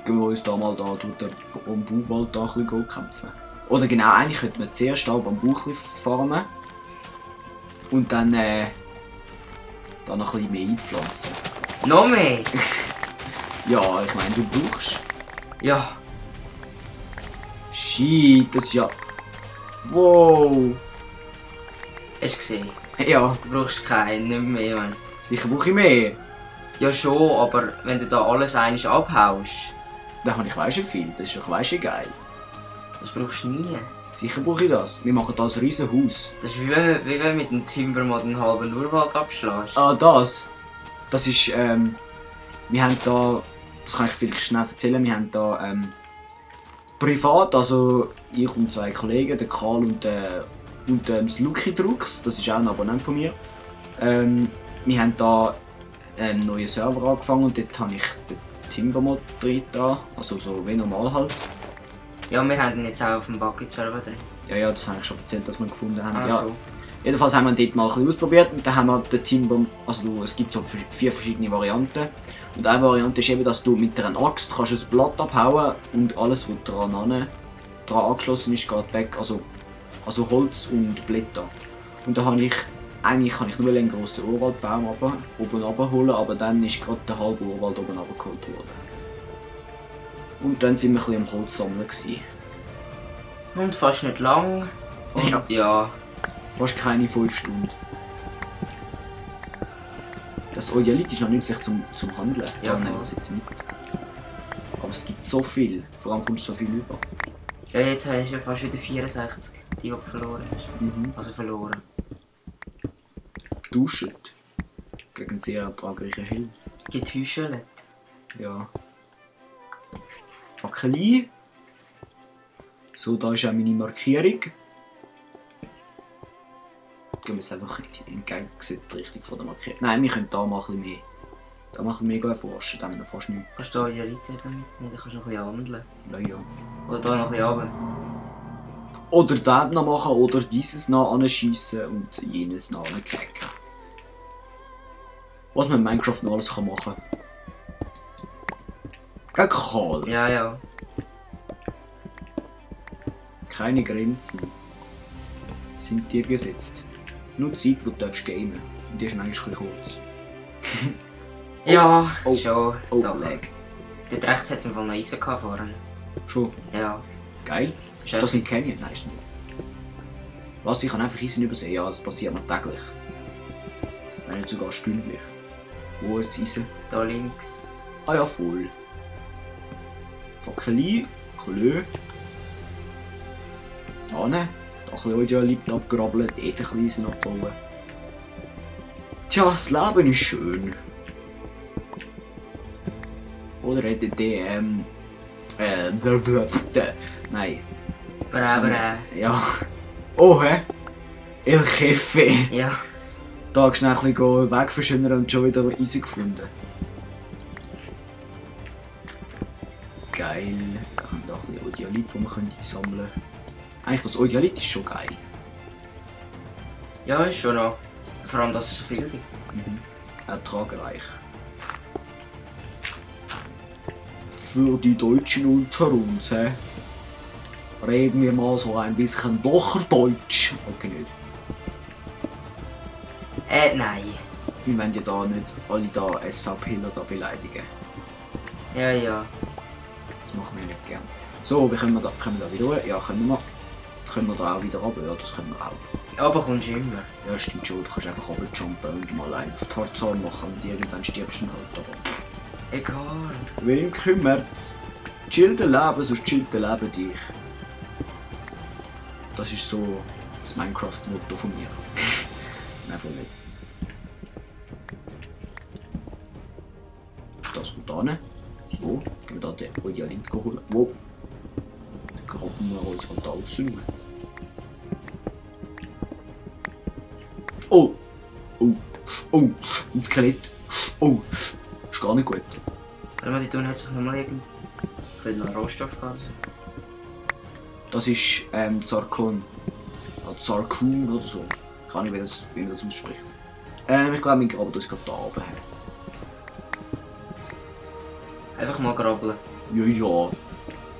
gehen wir uns da mal durch den Bambuwald da ein bisschen kämpfen. Oder genau, eigentlich könnte man zuerst hier Bambu farmen. Und dann da noch ein bisschen mehr einpflanzen. Noch mehr? Ja, ich meine, du brauchst. Ja. Shit, das ist ja. Wow! Hast du gesehen? Ja, Du brauchst keinen, nicht mehr, Mann. sicher brauche ich mehr. Ja schon, aber wenn du da alles einmal abhaust, Dann habe ich weißt du viel, das ist doch weißt du geil. das brauchst du nie. Sicher brauche ich das. Wir machen da ein riesen Haus. Das ist wie wenn du mit dem Timber mal den halben Urwald abschlägst. Ah, das. Das ist, wir haben da, das kann ich vielleicht schnell erzählen, wir haben da, privat, also ich und zwei Kollegen, der Karl und das Lucky Drucks, das ist auch ein Abonnent von mir. Wir haben da einen neuen Server angefangen und dort habe ich den Timbermod drin, also so wie normal halt. Ja, wir haben ihn jetzt auch auf dem Bucket-Server drin. Ja, das habe ich schon erzählt, dass wir ihn gefunden haben. Ah, Ja. schon. Jedenfalls haben wir ihn dort mal ein bisschen ausprobiert und dann haben wir den Timber, also es gibt so 4 verschiedene Varianten. Und eine Variante ist eben, dass du mit einer Axt kannst ein Blatt abhauen und alles, was dran angeschlossen ist, geht weg. Also Holz und Blätter. Und da habe ich, eigentlich kann ich nur einen grossen Urwaldbaum oben runterholen, aber dann ist gerade der halbe Urwald oben runtergeholt worden. Und dann sind wir ein bisschen am Holz sammeln gewesen. Und fast nicht lang. Und ja. Fast keine 5 Stunden. Das Oialit ist noch nützlich zum Handeln. Ja, Da nehmen wir voll. es jetzt nicht. Aber es gibt so viel. Vor allem kommst du so viel über. Ja, jetzt hast du ja fast wieder 64, die du verloren hast. Mhm. Also verloren. Duschen. Gegen sehr ertragreiche Hill. Getüschelt. Ja. Fackeli. So, da ist auch meine Markierung. Gehen wir jetzt einfach entgegengesetzt Richtung von der Markierung. Nein, wir können da mal ein bisschen mehr. Da mal ein bisschen mehr erforschen, dann haben wir fast nichts. Kannst du da ja Leute mitnehmen? Dann kannst du noch ein bisschen handeln. Ja, ja. Oder da noch ein bisschen runter. Oder das noch machen oder dieses noch anschiessen und jenes noch ankriegen. Was man in Minecraft noch alles machen kann. Gell, Karl? Ja, ja. Keine Grenzen sind dir gesetzt. Nur die Zeit, die du darfst gamen. Und die ist eigentlich ein bisschen kurz. Ja, Oh. schon. Oh, Doch. lag. Dort rechts hat es im Fall noch Eisen gehabt vorhin. Schon. Ja. Geil. Das Das ist sind Canyon, nein, ist nicht. Was, ich kann einfach Eisen übersehen? Ja, das passiert mir täglich. Wenn nicht sogar stündlich. Wo ist das Eisen? da links. Ah ja, voll. Fackeli, Klö. Da ne? Da ein bisschen Oialit abgrabbeln, ein bisschen Eisen abbauen. Tja, das Leben ist schön. Oder hätte der, nein. Bra. Ja. Oh, hä? El Jefe. Ja. Da schnell ein bisschen Weg verschönern und schon wieder Eisen gefunden. Geil. Da haben wir ein bisschen Oialit, die wir sammeln können. Eigentlich das Oialit ist schon geil. Ja, ist schon noch. Vor allem, dass es so viel gibt. Ertragreich. Für die Deutschen unter uns, hä? Reden wir mal so ein bisschen Locherdeutsch. Okay, nicht. Nein. Wir wollen ja da nicht alle da SVPler da beleidigen. Ja, ja. Das machen wir nicht gern. So, wie können wir da wieder hoch? Ja, können wir. Können wir da auch wieder runter? Ja, das können wir auch. Aber kommst du immer. Ja, stimmt schon. Du kannst einfach runterjumpen und mal einen auf Tarzan machen und irgendwann stirbst du halt. Aber Egal. wen kümmert? Chill dein Leben, sonst chillt dein Leben dich. Das ist so das Minecraft-Motto von mir. Nein, von nicht. Das kommt da hin. So, gehen wir da den Oialit holen. Wo? Dann graben wir uns halt da aussen. Oh! Oh! Oh! Ein Skelett! Oh! Ist gar nicht gut. Aber die tun hat sich nochmal irgend. Ein bisschen Rohstoff gehabt. Das ist Zarkon. Zarkun oder so. Kann ich, wie man das ausspricht. Ich glaube, wir graben das gerade da oben her. Einfach mal grabbeln. Ja, ja.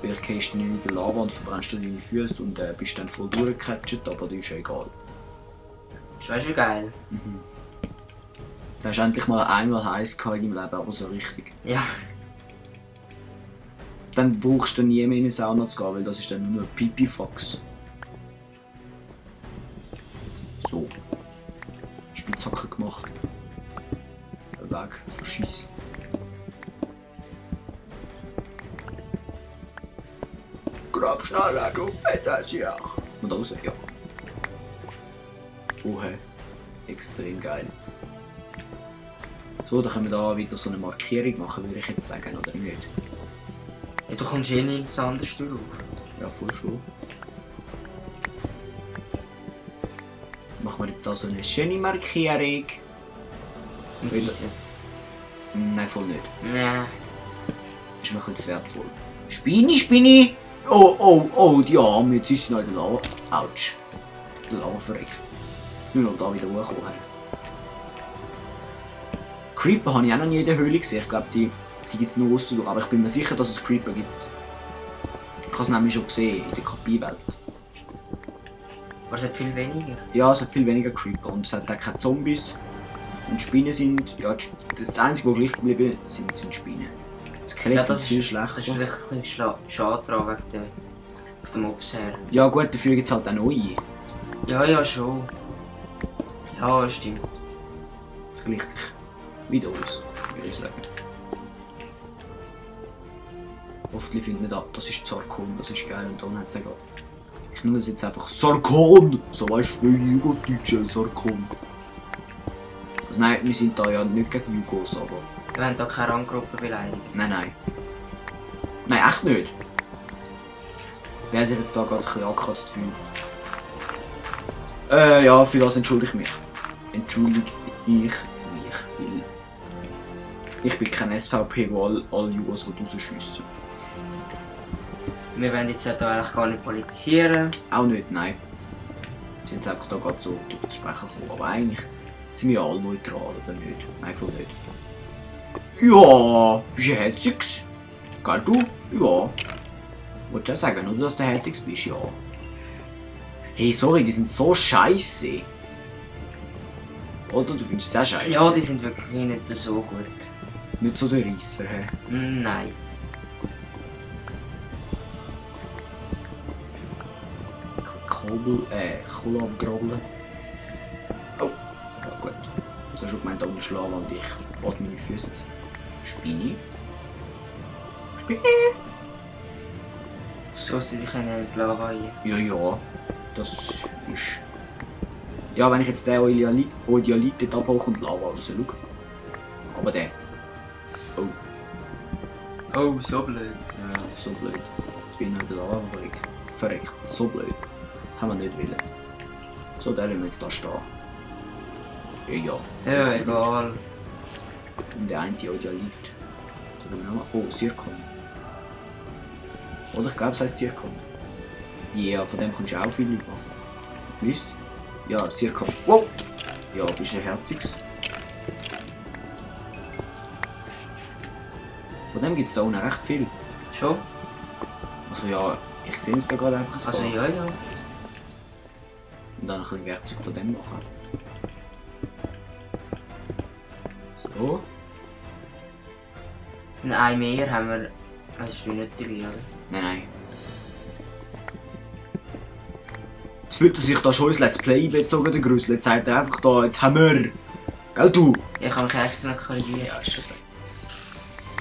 Vielleicht gehst du nicht in die Lava und verbrennst du deine Füße und bist dann voll durchgecatcht, aber das ist ja egal. Das wäre schon geil. Mhm. Du hast endlich mal einmal heiß in deinem Leben, aber so richtig. Ja. Dann brauchst du nie mehr in eine Sauna zu gehen, weil das ist dann nur Pipi-Fox. So. Spitzhacke gemacht. Weg, verschießen. Grab schneller, du fettes Jach. Und raus, ja. Oh, hey. Extrem geil. So, dann können wir da wieder so eine Markierung machen, würde ich jetzt sagen, oder nicht? Ja, du kommst eh nicht ins andere drauf. Ja, voll schon. Machen wir jetzt da so eine schöne Markierung. Und Wieder. diese. Nein, voll nicht. Ja. Ist mir ein bisschen zu wertvoll. Spinni, Spinni! Oh, oh, oh, die Arme, jetzt ist sie noch in der Lava. Autsch. Der Lava verreckt. Jetzt müssen wir da wieder hochkommen. Creeper habe ich auch noch nie in der Höhle gesehen. Ich glaube, die gibt es nur auszudurch. Aber ich bin mir sicher, dass es Creeper gibt. Ich habe es nämlich schon gesehen in der KP-Welt. Aber es hat viel weniger. Ja, es hat viel weniger Creeper und es hat auch keine Zombies. Und Spinnen sind, ja, das Einzige, was gleich geblieben sind Spinnen. Skelette sind viel schlechter. Das ist vielleicht ein bisschen schade dran wegen der, auf den Mobs her. Ja gut, dafür gibt es halt auch neue. Ja, ja, schon. Ja, stimmt. Das gleicht sich wieder aus, würde ich sagen. Hoffentlich findet man da, das ist Zarkon, das ist geil und dann hat es ja gerade. Ich nenne das jetzt einfach Sarkon! So weißt du, wie Jugo-Deutsche Sarkon. Also nein, wir sind da ja nicht gegen Jugos, aber. Wir haben da keine Ranggruppe beleidigt. Nein, nein. Nein, echt nicht. Wer sich jetzt da gerade ein bisschen angekratzt fühlt. Ja, für das entschuldige ich mich. Entschuldige ich mich, weil ich bin kein SVP, wo alle Jugos rausschiessen. Wir wollen jetzt hier eigentlich gar nicht politisieren. Auch nicht, nein. Wir sind jetzt einfach da gerade so durch das Sprechen gekommen. Aber eigentlich sind wir alle neutral, oder nicht? Einfach nicht. Ja, bist du herzig? Gell du? Ja. Wolltest du auch sagen, oder dass du herzig bist? Ja. Hey, sorry, die sind so scheiße. Oder du findest es auch scheiße? Ja, die sind wirklich nicht so gut. Nicht so der Reisser, hä? Nein. Kohle abgraben. Oh, ja gut. Jetzt hast du schon gemeint, da unten schlafen und ich wollte meine Füße jetzt. Spinni. Spinni! So sie dich in die Lava rein. Ja, ja. Das ist. Ja, wenn ich jetzt den Oidialit dort abhole, kommt Lava raus. Schau. Aber der. Oh. Oh, so blöd. Ja, so blöd. Jetzt bin ich noch in der Lava verreckt. So blöd. Haben wir nicht wollen. So, der lassen wir jetzt da stehen. Ja. Ja, egal. Und der eine Oidialit. Oh, Zirkon. Oder ich glaube, es heisst Zirkon. Ja, von dem kommst du auch viel über. Weiss? Ja, Zirkon. Wow! Ja, bist du ein Herziges. Von dem gibt es da unten recht viel. Schon? Also ja, ich sehe es da gerade einfach so. Also ja, ja. Und dann ein bisschen Werkzeug von dem machen. So. Und ein mehr haben wir. Das ist nicht dabei, oder? Nein, nein. Jetzt fühlt er sich da schon ins Let's Play bezogen, der Grüssel. Jetzt sagt er einfach da, jetzt haben wir. Gell du? Ich kann mich extra noch korrigieren. Ja, ist schon klar.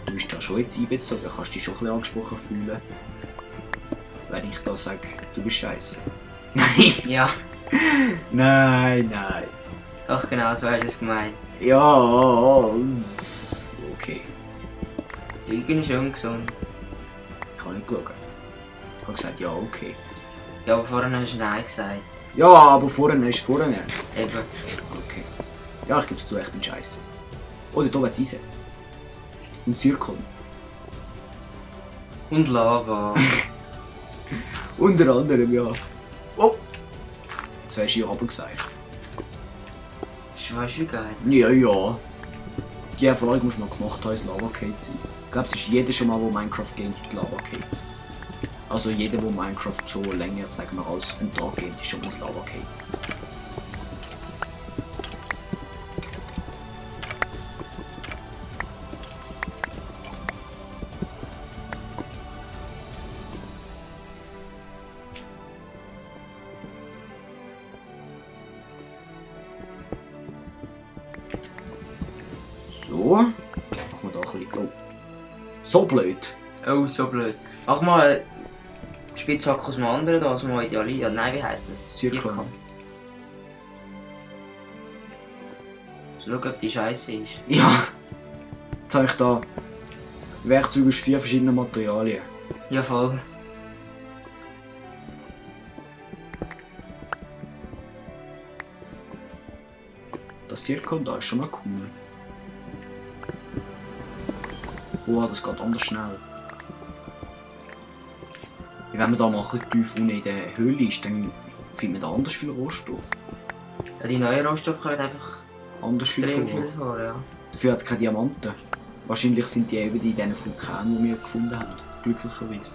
Du bist da schon jetzt einbezogen, kannst dich schon ein bisschen angesprochen fühlen. Wenn ich da sage, du bist scheiße. Nein! Ja, Nein, nein. doch genau so hast du es gemeint. Ja, okay. Lügen ist ungesund. Ich kann nicht schauen. Ich habe gesagt, ja, okay. Ja, aber vorhin hast du Nein gesagt. Ja, aber vorne ist vorne. Eben. Okay. Ja, ich gebe es zu, ich bin scheiße. Oder da wird es Eisen. Und Zirkon. Und Lava. Unter anderem, ja. Oh! Jetzt hast du ja aber gesagt. Das ist weißt du geil. Ja, ja. Die Erfahrung musst du mal gemacht haben, ins Lava Cave sein. Ich glaube, es ist jeder schon mal, der Minecraft geht, in die Lava geht. Also jeder, der Minecraft schon länger, sagen wir, als ein Tag geht, ist schon ins Lava geht. So, machen wir da ein bisschen. Oh. So blöd! Oh, so blöd. Mach mal Spitzhacke aus dem anderen, da, aus dem Ideali. Ja, nein, wie heisst das? Zirkon. So, schau, ob die scheiße ist. Ja! Jetzt habe ich da Werkzeuge aus 4 verschiedenen Materialien. Ja, voll. Das Zirkon da ist schon mal cool. Oh, das geht anders schnell. Wenn man da mal ein bisschen tief unten in der Höhle ist, dann findet man da anders viel Rohstoff. Ja, die neuen Rohstoffe kommen einfach Anders extrem viel viel vor. vor, ja. Dafür hat es keine Diamanten. Wahrscheinlich sind die eben in diesen Vulkanen, die wir gefunden haben. Glücklicherweise.